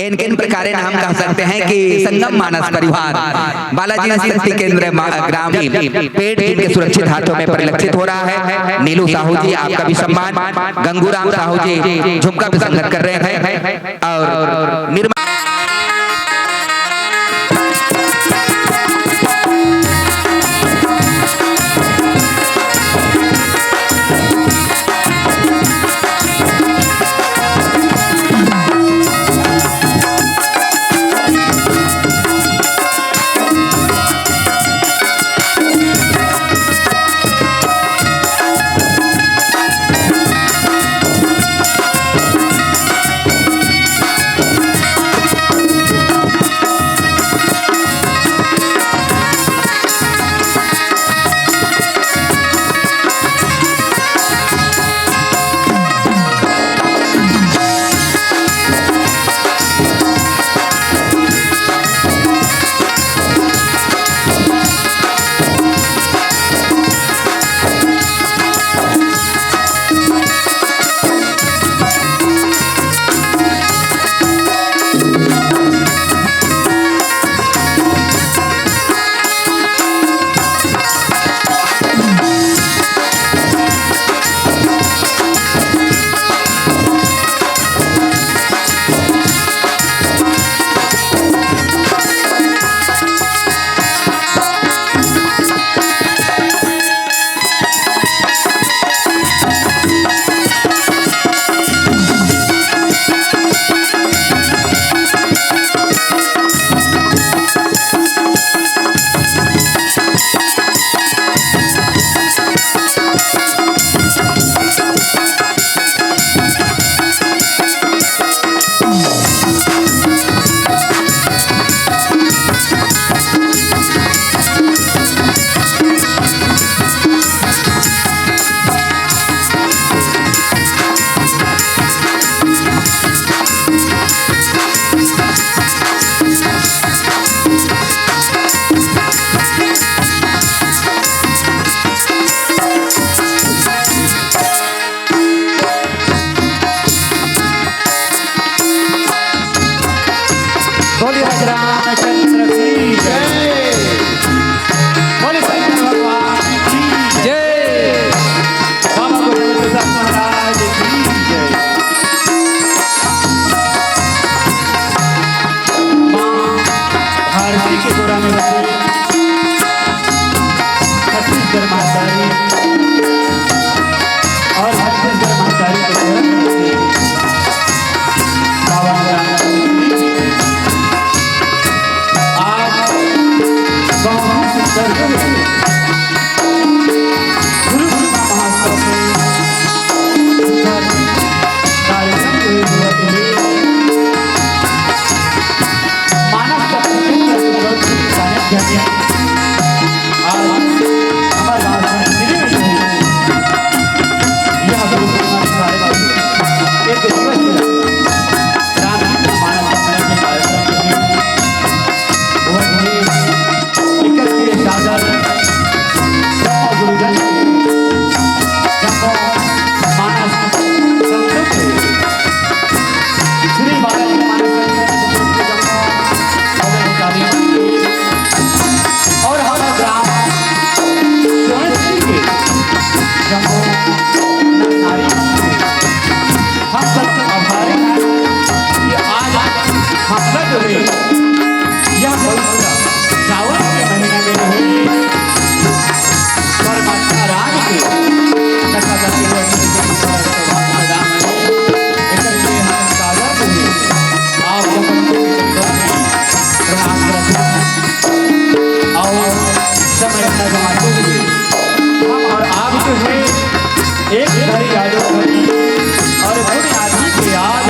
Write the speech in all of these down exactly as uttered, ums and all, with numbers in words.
इनके प्रकारेण हम कह सकते हैं कि संगम मानस परिवार बालाजी शक्ति केंद्र मा-, ग्राम पेट जिनके सुरक्षित हाथों में परिलक्षित हो रहा है। नीलू साहू जी, आपका भी सम्मान। गंगूराम साहू जी झुमका भी संगत कर रहे हैं और निर्माण बोलिए रामचंद्र की जय। बोलिए शंकर भगवान की जय। बाबा गोविंद प्रसाद महाराज की जय। माँ भारती के गोरा में बसे छत्तीसगढ़ महतारी और छत्तीसगढ़ महतारी के गोरा में बसे बाबा रामचंद्र की आज बहुत ही सुंदर गुरु पूर्णिमा महोत्सव में कार्यक्रम के लिए मानव तत्व के प्रति सानिध्य में आज हमारे राजधानी दिल्ली में यह गुरु पूर्णिमा के कार्यक्रम एक दिवसीय रामकृष्ण मानव सम्मेलन के कार्यक्रम के लिए वो भी इकतीस हजार ब्रह्म गुरुजन के जन्म मानस संस्कृत श्री बालाजी मानस संस्कृत के जन्म और हम ग्राम सोनसरी के जन्म नारी हम सब आभारी हैं कि आज हम सब जो है यह पवित्र सावन के महीना में जो है परमात्मा राम के कथा करते हुए मैदान में इकट्ठे हम सागर जो है आप सबको प्रणाम करते हैं और समय न गंवाते हुए हम और आप जो है एक घड़ी यादव घड़ी और बुनियादी के याद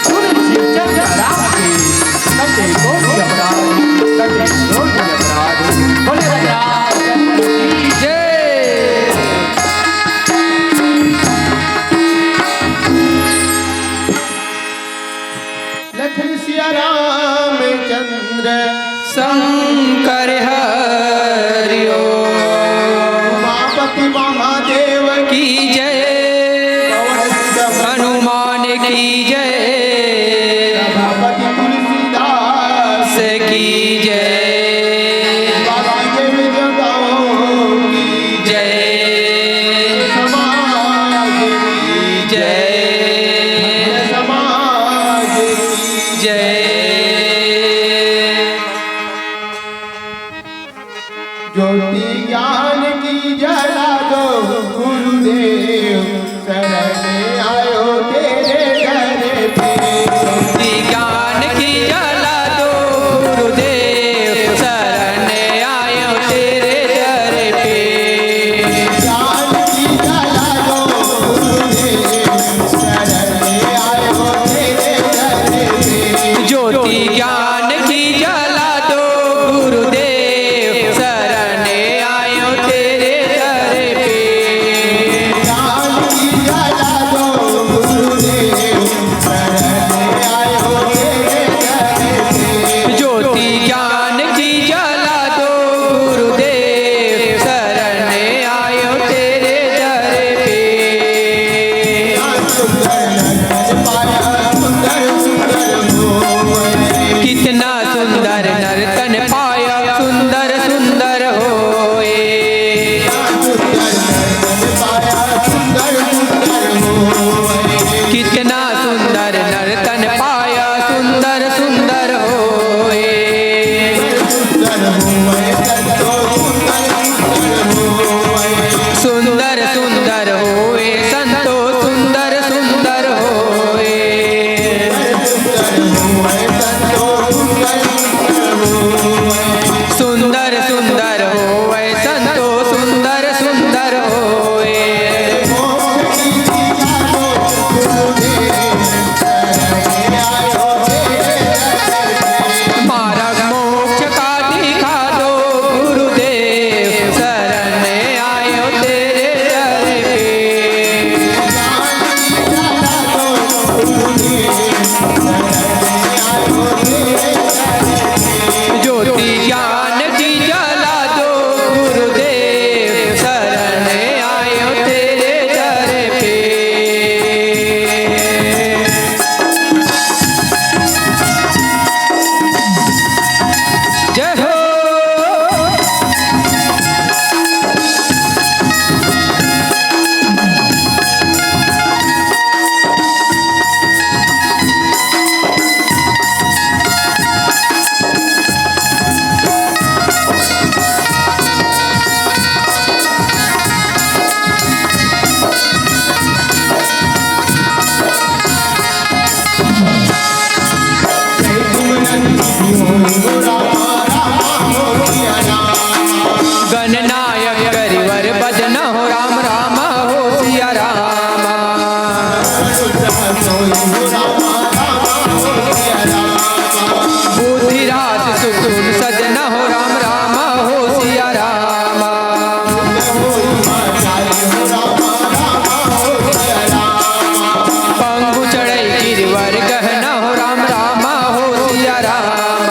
कुल चीजन राम के कटे कोटि अपराध, कटे कोटि अपराध। बोले रामचंद्र की जय। लखन सिया रामचंद्र शंकर हरि ओम। उमापति महादेव सुंदर होए संतो सुंदर सुंदर होए। सुंदर सुंदर होए संतो सुंदर सुंदर होए। मारग मोक्ष का दिखा दो गुरुदेव, शरण आयो तेरे दर पे। ज्योति ज्ञान की जला दो गुरुदेव, शरण आयो तेरे दर पे। जय हो। गणनायक करिवर बदन हो राम राम हो सिया राम। बुद्धिराज सुकुन सदन हो राम राम हो सिया राम। पंगु चढ़ई गिरवर गहना हो राम राम हो सिया राम।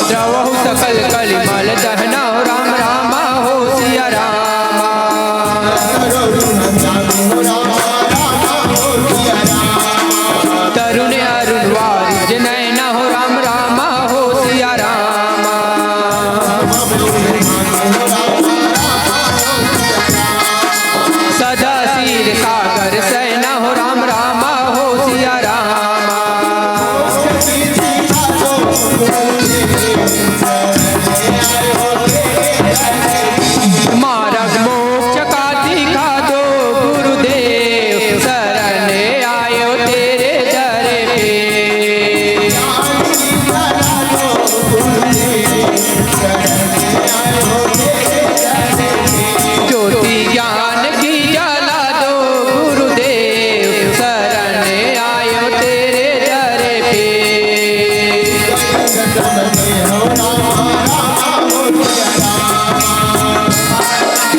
द्रवहु सकल कलिमल दहना हो राम राम हो सिया राम। तरुण अरुण वारिज नैना हो राम राम हो सिया राम। सदा क्षीर सागर सैना हो राम राम हो सिया राम। मारग मोक्ष का दिखा दो गुरुदेव, शरण आयो तेरे दर पे। ज्योति ज्ञान की जला दो गुरुदेव, शरण आयो तेरे दर पे।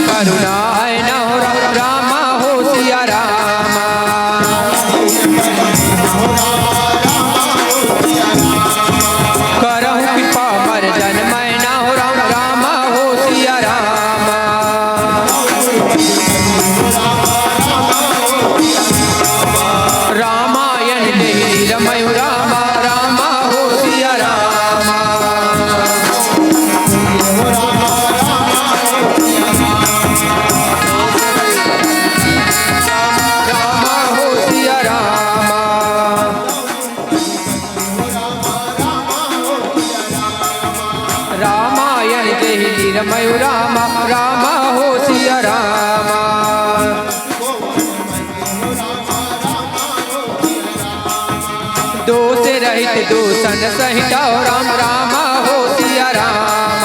करुणा है ना हो राम, राम हो सिया राम। करहु कृपा मर जन मैं ना हो राम, राम हो सिया राम। रामायण देहि रमयु राम, राम हो सिया राम। राम हो सिया राम। रामायण देहि रमयु राम, राम हो सिया राम। दोष रहित दूषण सहित राम, राम हो सिया राम।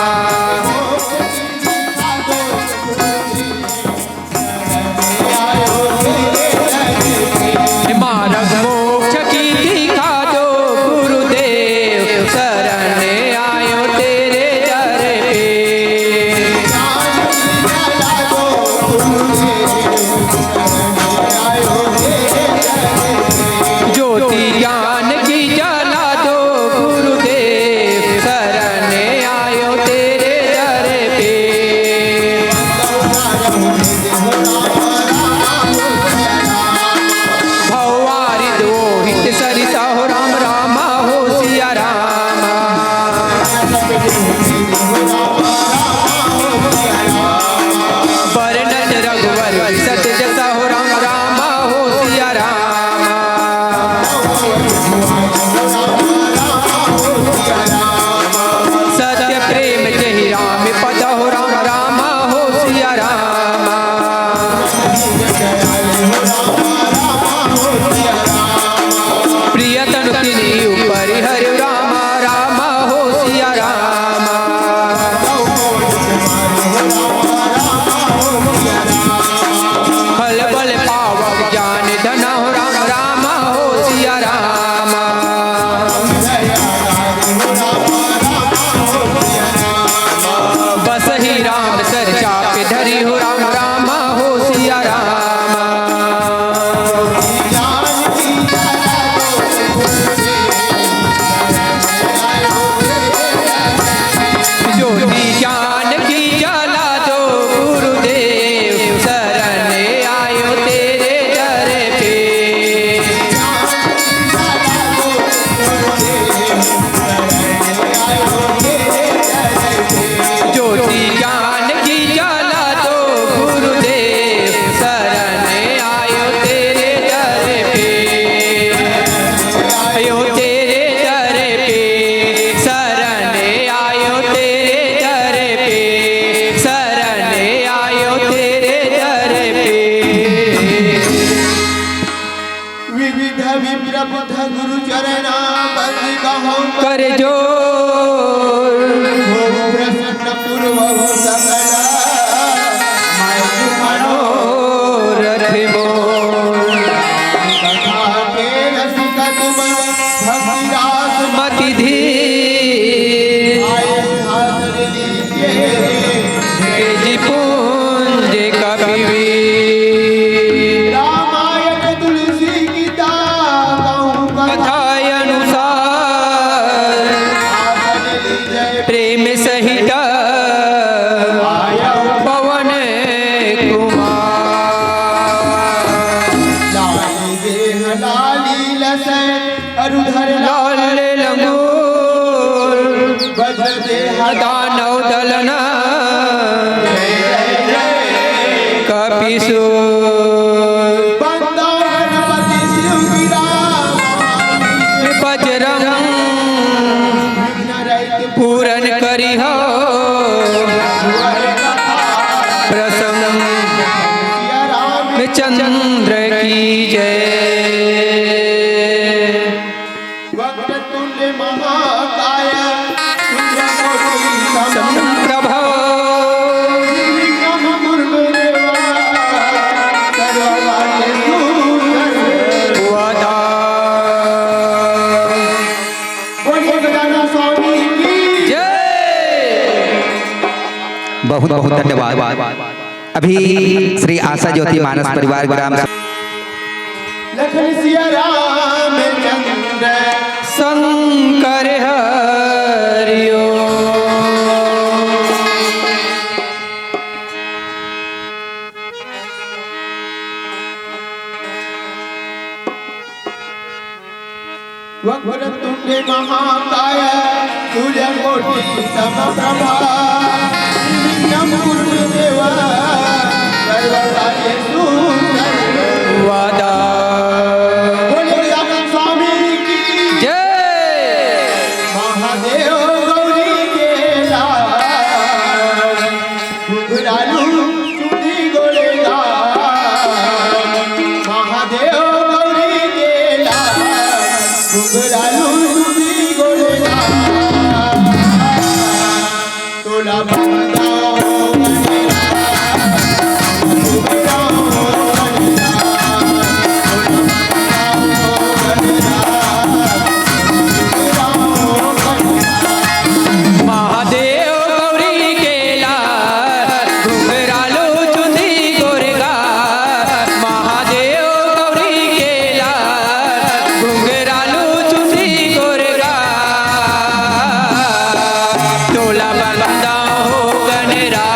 मारग मोक्ष की दिखा दो गुरुदेव, शरण आयो तेरे दर पे। ज्योति ज्ञान की जला दो गुरुदेव, शरण आयो तेरे दर पे। भवारिद ओहित सरिसा हो राम, राम हो सिया राम। बरनत रघुवर विसत जसा हो राम, राम हो सिया राम। सत्य प्रेम करना बंद कहूँ कर जोर। हो प्रसन्न पूर्व हो सकल मनोरथ मोर। कथा के रसिक तुम भक्ति रास मति धीर। आए हाथ लीजिए। तेज पुंज कपिवीर। रामायण तुलसी गीता कहूँ कथा अनुसार। प्रेम सहित आयो पवन कुमार। लाल देह लाली लसै अरुधर लाल लंगूर। वज्र देह दानव दलना कपिसूर। वंदो गणपति शिव गिरा बजरंग पूरन करिहो प्रसंग चंद्र की जय। वक्रतुंड महाकाय सूर्यकोटि समप्रभ। निर्विघ्नं कुरु देवा सर्वकार्येषु सर्वदा। बोलिए गजानन स्वामी की जय। बहुत बहुत धन्यवाद। अभी श्री आशा ज्योति मानस परिवार ग्राम लखन सिया रामचंद्र शंकर हरिओ। वक्रतुंड महाकाय सूर्यकोटि समप्रभा। निर्विघ्नं कुरु देवा सर्वकार्येषु सर्वदा। बोलिए गजानन स्वामी की जय। महादेव गौरी के लाल घुघरालू चुंदी गोरेगा। महादेव गौरी के लाल घुघरालू चुंदी गोरेगा। तोला बंदा हो गजरा, घुघरा हो गजरा, तोला बंदा हो गजरा। महादेव गौरी के लाल घुघरालू चुंदी गोरेगा। महादेव गौरी के लाल घुघरालू चुंदी गोरेगा। तोला बंदा हो गनरा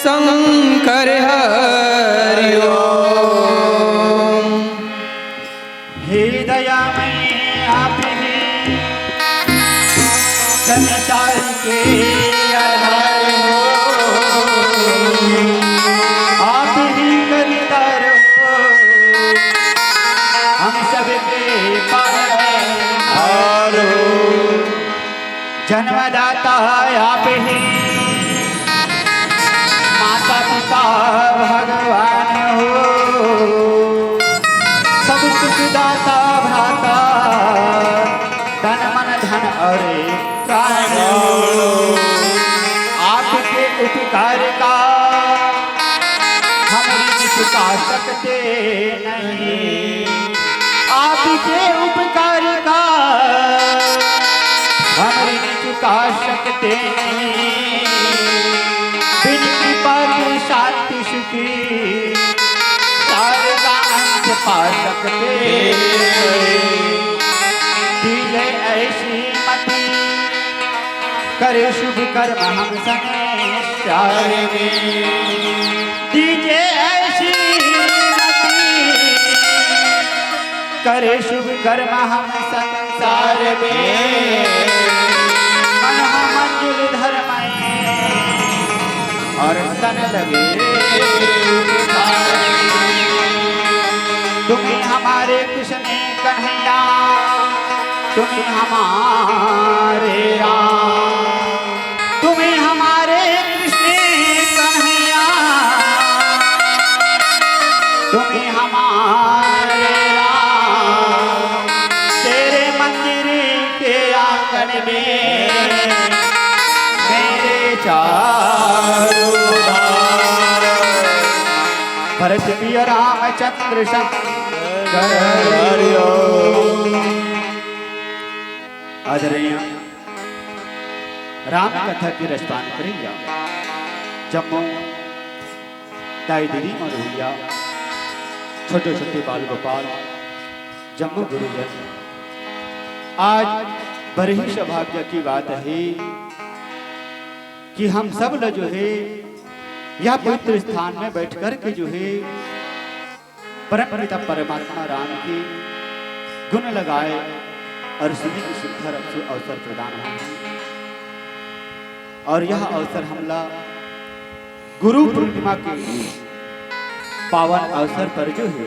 शंकर हरि ओम। हे दयामय आप ही संसार के आधार हो, आप ही करितार हो, हम सबके पालनहार हो। जन्मदाता आप ही, माता पिता भगवान हो, सब सुखदाता भ्राता, तन मन धन और प्राण हो। आपके उपकार का हम ऋण चुका सकते नहीं, आपके उपकार का हम ऋण चुका सकते नहीं। बिन कृपा के शांति सुखी सार का अंत पा सकते नहीं। दीजे ऐसी मति करे शुभ कर्म हम संसार में। दीजे ऐसी मति करे शुभ कर्म हम संसार में। मन हो मंजुल धर्म और तन लगे उपकार। तुम्हें हमारे कृष्ण कन्हैया, तुम्हें हमारे राम, तुम्हें हमारे कृष्ण कन्हैया, तुम्हें हमारे राम। तेरे मंदिर के आंगन में मेरे चारों धाम। भरत प्रिय रामचंद्र शंकर हरि ओम। आदरणीय राम कथा के रचपान करेंगे जम्मो दाई दीदी मन भैया, छोटे छोटे बाल गोपाल, जम्मो गुरुजन। आज बड़े ही सौभाग्य की बात है कि हम सब ल जो है यह पवित्र स्थान में बैठ कर के जो है परम पिता परमात्मा राम के गुण लगाए और सुने के सुंदर अवसर अवसर प्रदान हुआ है। और यह अवसर हमला गुरु पूर्णिमा के पावन अवसर पर जो है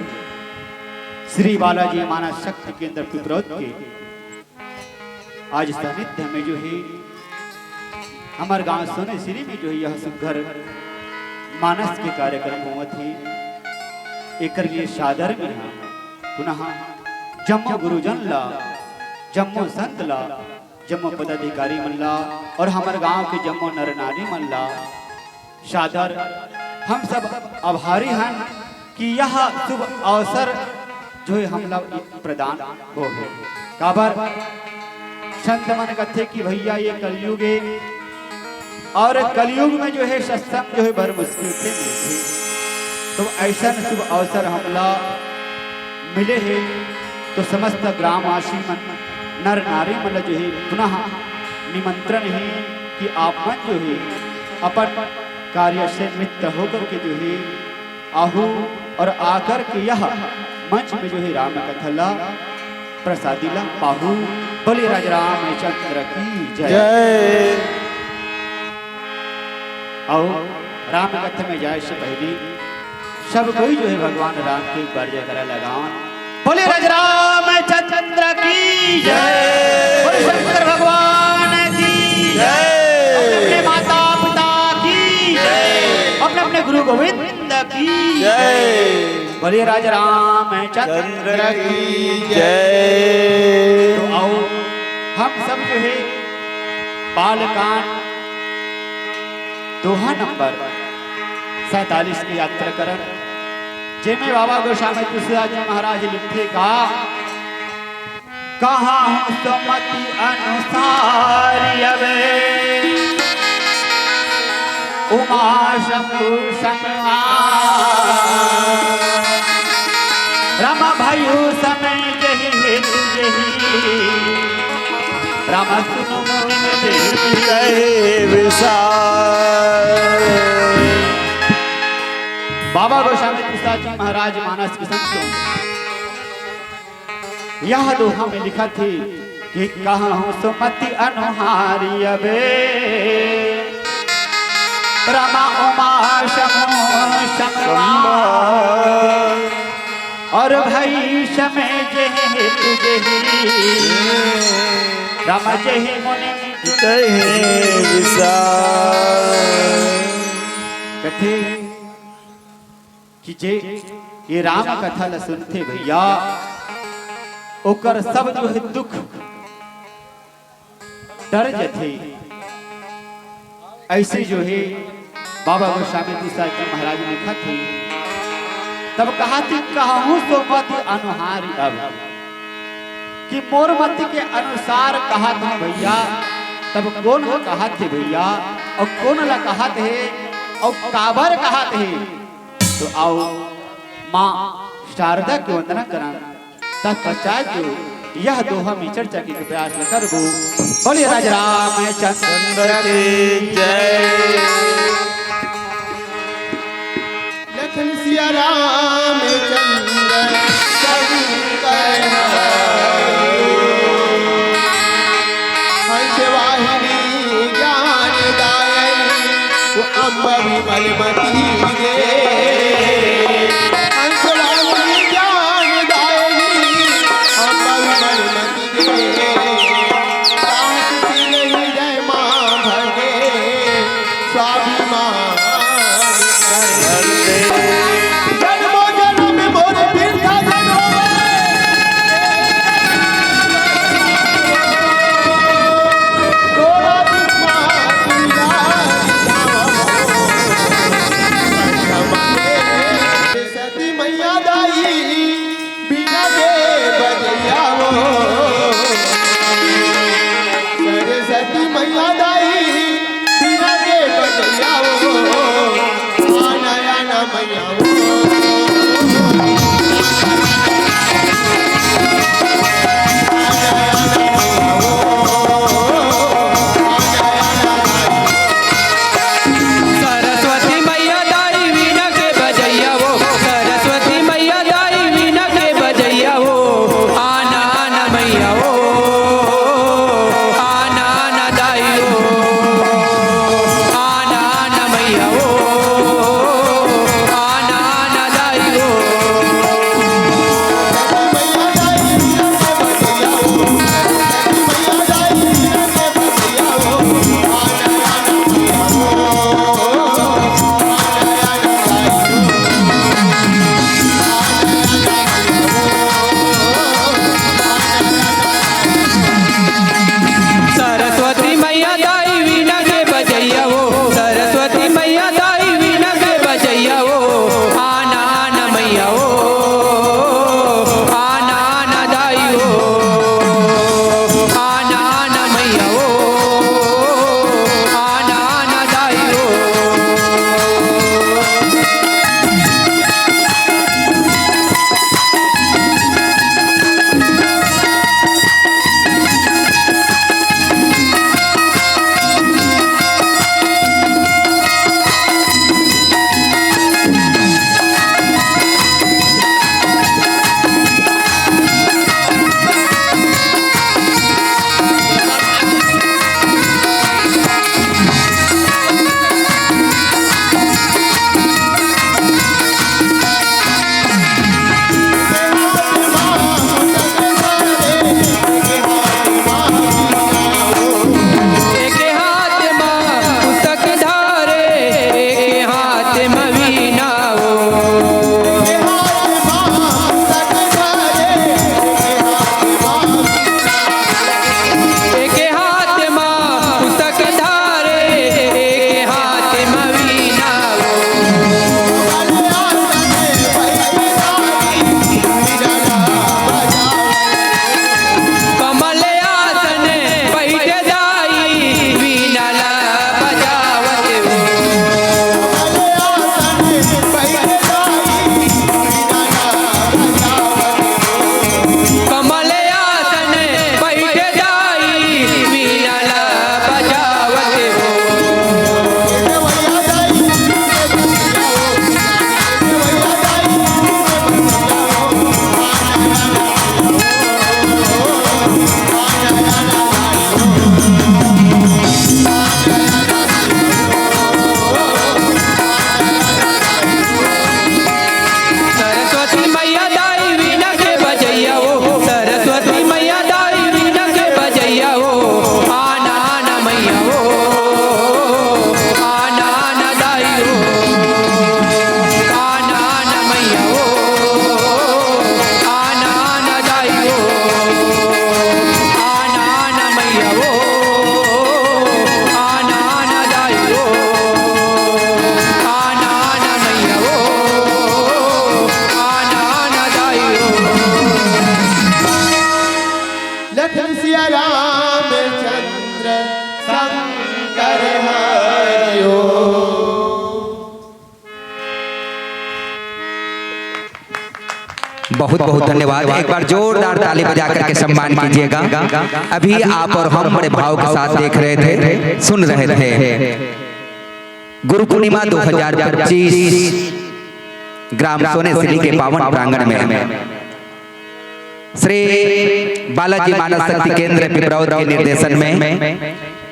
श्री बालाजी मानस शक्ति केंद्र पिपरौद के आज सानिध्य में जो है हमर गांव सोनेसरी में जो है यह सुघर मानस के कार्यक्रम होवत हे, एकर लिए सादर में हम पुनः जम्मो गुरुजन ला, जम्मो संत ला, जम्मो पदाधिकारी मन ला और हमर गांव के जम्मो नर नारी मन ला सादर हम सब आभारी हन कि यह शुभ अवसर जो है हमला प्रदान हो है। काबर संत मन कथे कि भैया ये कलयुग है और कलयुग में जो है सत्संग जो है बड़ मुश्किल से मिलथे। तो ऐसा शुभ अवसर हमला मिले है तो समस्त ग्रामवासी मन नर नारी मन जो है पुनः निमंत्रण है कि आप मन जो है अपन कार्य से निवृत्त होकर के जो है आहू और आकर के यह मंच में जो है राम कथा ला प्रसादी ला पाहू। बोले राज रामचंद्र की जय। जय। आओ राम कथा में जाए से पहले सब कोई जो है भगवान राम के एक बार जयकारा लगावन। बोले राज रामचंद्र की जय। बोले शंकर भगवान की जय। अपने अपने माता पिता की जय। अपने अपने गुरु गोविंद की जय। बोले राज रामचंद्र की जय। तो आओ हम सब जो है बालकांड दोहा नंबर सैंतालीस की यात्रा करन, जेमे बाबा गोस्वामी तुलसीदास जी महाराज लिखथे का, कहा हूँ सुमति अनुसार अब उमा शंभु समान। रम भयउ समय जहि हेतु जहि रम सुनु मुनि विधि। कहे विसार। बाबा गोस्वामी तुलसीदास जी महाराज मानस के संत यह दोहा में लिखत हे कि कहूँ सुमति अनुहारी अबे, रमा उमा समूह संगवा, और भई समय जेहि हेतु जेहि, रम जेहि मुनि मितु। कथे कि जे ये राम कथा ल सुनथे भैया, ओकर सब जो हे दुख डर जथे। ऐसे जो हे बाबा गोस्वामी तुलसीदास जी महाराज लिखत हे, तब कहत हे, कहूँ सुमति अनुहारी अब, कि मोर मति के अनुसार कहत हूँ भैया। तब कोन ह कहत हे भैया, अउ कोन ल कहत हे, अउ काबर कहत हे? तो आओ माँ शारदा के वंदना करन, तत्पश्चात जो यह दोहा में चर्चा के प्रयास करबो। बोलिए राज रामचंद्र की जय। लखन सिया रामचंद्र शंकर हंस वाहिनी ज्ञान दायनी, वो अम्ब विमल मति दे। हंस वाहिनी ज्ञान दायनी, अम्ब विमल मति दे। साहस शील हृदय मां भजे, स्वाभिमान कर दे। जन्मों जन्म मोर बिरथा जन्म तोरा बिना तुझा जाओ। संगम के बहुत बहुत धन्यवाद। एक बार जोरदार ताली बजा करके सम्मान कीजिएगा। अभी आप और हम बड़े भाव के साथ देख रहे थे, सुन रहे थे। गुरु पूर्णिमा दो हज़ार पच्चीस ग्राम सोनेसली के पावन प्रांगण में श्री बालाजी मानस शक्ति केंद्र पिपरौद के निर्देशन में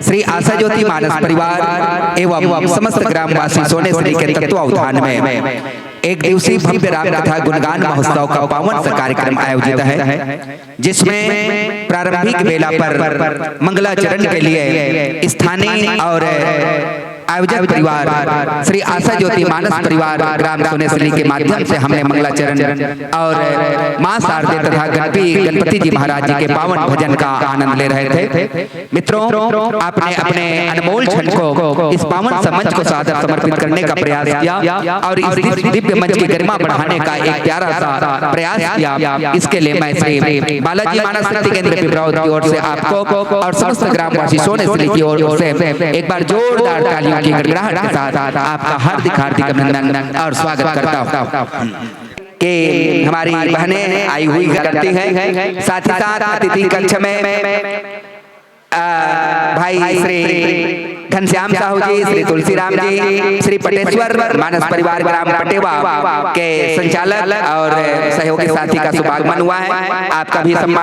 श्री आशा ज्योति मानस परिवार एवं समस्त ग्रामवासी सोनेसली के तत्वावधान में एक दिवसीय भव्य राम कथा गुणगान महोत्सव का पावन सा कार्यक्रम आयोजित है, जिसमें प्रारंभिक बेला पर मंगलाचरण के लिए स्थानीय और आयोजक परिवार श्री आशा ज्योति मानस परिवार ग्राम सोनेसली के माध्यम से हमने मंगलाचरण और माँ शारदे तथा गणपति गणपति जी महाराज जी के पावन भजन का आनंद ले रहे थे। मित्रों, आपने अपने अनमोल क्षण को इस पावन सा मंच को सादर समर्पित करने का प्रयास किया और इस दिव्य मंच की गरिमा बढ़ाने का एक प्यारा सा प्रयास किया। इसके लिए मैं श्री बालाजी मानस शक्ति केंद्र पिपरौद की ओर से आपको और समस्त ग्रामवासी सोनेसली की ओर से एक बार जोरदार तालियों की गड़गड़ाहट के साथ आपका हार्दिक हार्दिक अभिनंदन और स्वागत करता हूँ। कि हमारी बहनें आई हुई करती हैं, साथ ही साथ अतिथि कक्ष में आ, भाई श्री घनश्याम साहू जी, श्री तुलसीराम जी, श्री पटेश्वर मानस परिवार ग्राम पटेवा के संचालक और सहयोगी साथी का शुभागमन हुआ है। आपका भी सम्मान